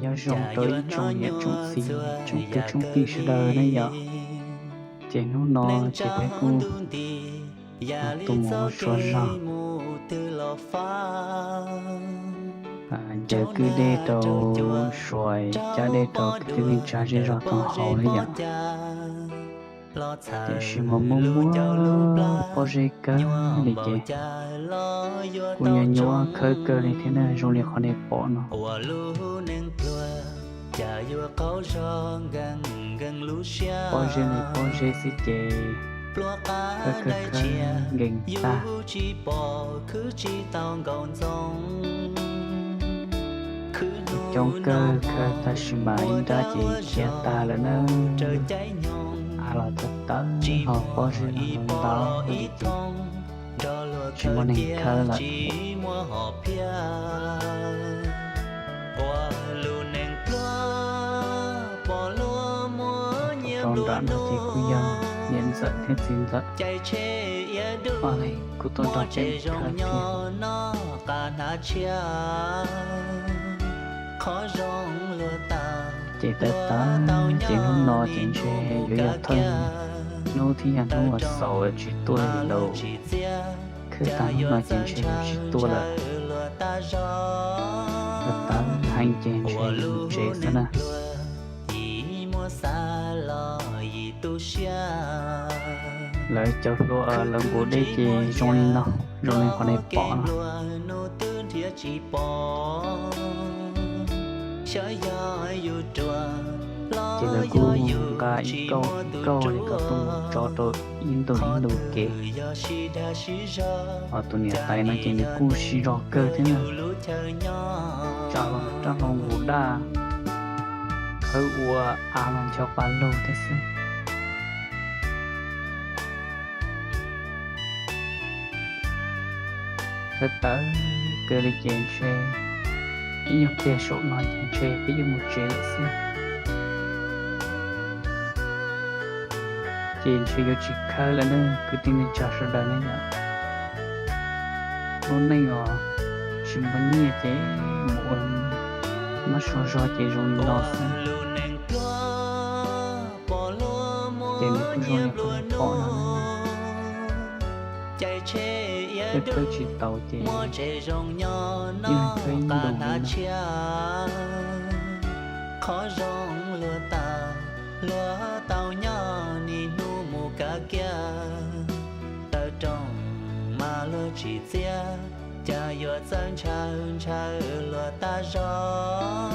Nyob zoo rau ib tsoom niam tsoom txiv tsoom kwv tsoom tij sawv daws na yom. Ces hnub no ces peb kuj tuaj mus ua Suav zog, ncaws kwj dej rau Suav, cab dej rau kwv tij neej tsa zej zog tau haus na yom. Tiam sis mas muaj muaj pob zeb kawg li ces kuj nyuaj nyuaj khawb kawg li thiab na, zoo li qhov nej pom no. Pob zeb li pob zeb xwb ces khawb khawb khawb nkees tag. Coob kawg khawb tab sis mas ib nrab ces khiav tag lawm na. Av los tawv tawv, ho pob zeb los ntau ntau li ces tsis muaj neeg khawb lawm. Rau nram no ces kuj yog niam ntxawm thiab txiv ntxawm, kuj tuaj nrog peb khawb thiab. Ces tawv tawv ces hnub no ces ntshe yuav yog thawj hnub thiab yog hnub uas xaus tsis tuaj li lawm. Khawb tag hnub no ces ntshe yuav tsis tuaj lawm. Tawv tawv heev ces ntshe yuav mus tsev xwb na. Lawv cov hluas lawv nqus dej ces zoo li no, zoo li qhov nej pom no. Ces lawv kuj nqa ib kauj ib kauj li ko tuaj tso rau ib ntu ib ntu kev. Ho tus niam tais no ces nws kuj siv zog kawg thiab na. Tsa los rab hlau nqus daj, khawb ua av los ncho pa lug thiab xwb. Khawb tawv kawg li ces ntshe ib nyuag pliag saum no ces ntshe peb yuav mus tsev lawm xwb. Ces ntshe yuav tsis khawb lawm na kwv tij neej tsa sawv daws ne yom. Lub neej uas tsis muaj nyiaj ces mus ua mab sua zog ces zoo li no xwb. Ces nws kuj zoo li qhov nej pom no, khawb khawb tsis taus ces yeej khawb ib ntus li no. Luag tau nyob niaj hnub mus kav kiab, taw rooj mas luag tsis txiav, cas yuav txawj ntshaw ntshaw luag tag zog.